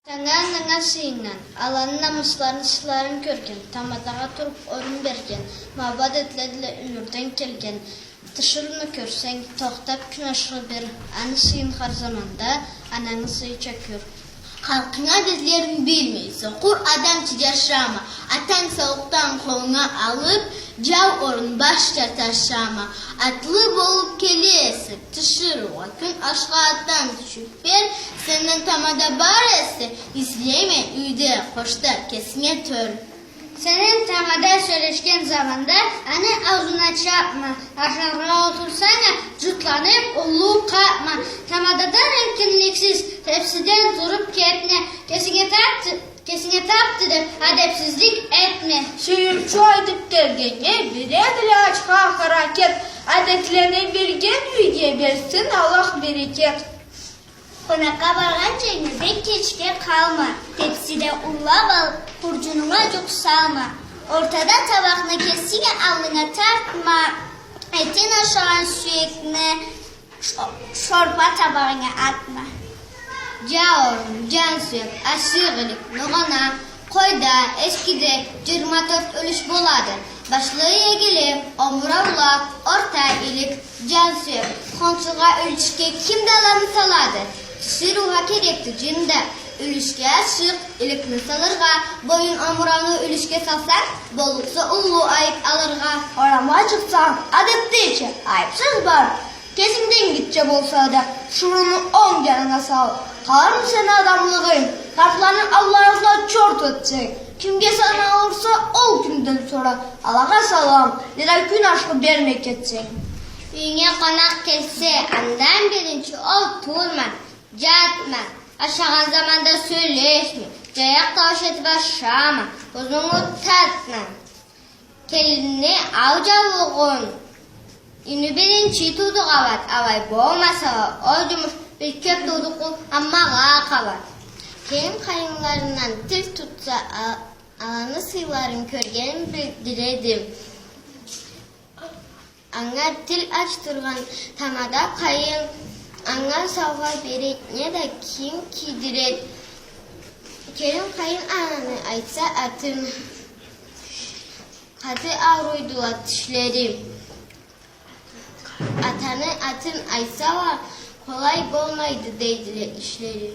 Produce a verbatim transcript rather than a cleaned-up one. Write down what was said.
Анга, анга сыйыннган, аланы намысларын, сыйларын кёрген, тамадагъа туруп орун берген, мугъаббат этиледиле, юйюрден келген. Тиширыуну кёрсенг, тохтап кюн ашыры бир, аны сыйын хар заманда, ананы сыйыча кёр. Халкъынгы адетлерин билмей, сокъур адамча джашама, атанг саулукъдан къолунга алып, джау орун башча ташама. Атлы болуп келесе, тиширыугъа кюн ашха атдан тюшюп бер, сенден тамада бар эсе, излеме, юйде, къошда, кесинге тёр. Сеннге тамада сёлешген заманда аны аузуна чапма, ашаргъа олтурсанг а, джутланып уллу къапма. Тамададан эркинликсиз, тепсиден туруп кетме, кесинге тапды, кесинге тапды деп адепсизлик этме. Сюйюмчю айтып келгеннге бередиле ачха харакет, адетлени билген юйге берсин Аллах берекет. Къонакъгъа баргъанча юйюнге кечге къалма, тепсиде урлап ал, хурджунунга джукъ салма. Ортада табакъны кесинге аллынга тартма, этин ашагъан сюекни шо-, шорпа табагъынга атма. Джау орун, джан сюек, ашыкъ илик, ногъана, къойда, эчкиде джыйырма тёрт юлюш болады. Башлы, эгеле, омураула, орта, илик, джан сюек. Хоншугъа, юлюшге ким да аланы салады. Тиширыугъа керекди джин да, юлюшге ашыкъ иликни салыргъа. Боюн омурауну юлюшге салсанг, боллукъса уллу айып алыргъа. Орамгъа чыкъсанг, адептеча, айыпсыз бар. Кесингден гитче болса да, тиширыуну онг джанына сал. Къалырмы сени адамлыгъынг, къартланы алларында чорт этсенг? Кимге саналырса, ол кимден сора. Алагъа салам, неда кюн ашхы бермей кетсенг. Юйюнге къонакъ келсе, андан биринчи олтурма, джатма, ашагъан заманда сёлешме, джаякъ таууш этип ашама, тузунгу тартма. Келинни ал джаулугъун. Юйню биринчи туудукъ алады, алай болмаса, ол джумуш бир кёп туудукъну алмагъа къалады. Келин къайынларындан тил тутса, а-, аланы сыйларын кёргенин билдиреди. Анга тил ачдыргъан тамада къайын, анга саугъа береди, неда кийим кийдиреди. Келин къайын ананы айтса атын, къаты ауруйдула тишлери. Атаны атын айтса уа, къолай болмайды дейдиле ишлери.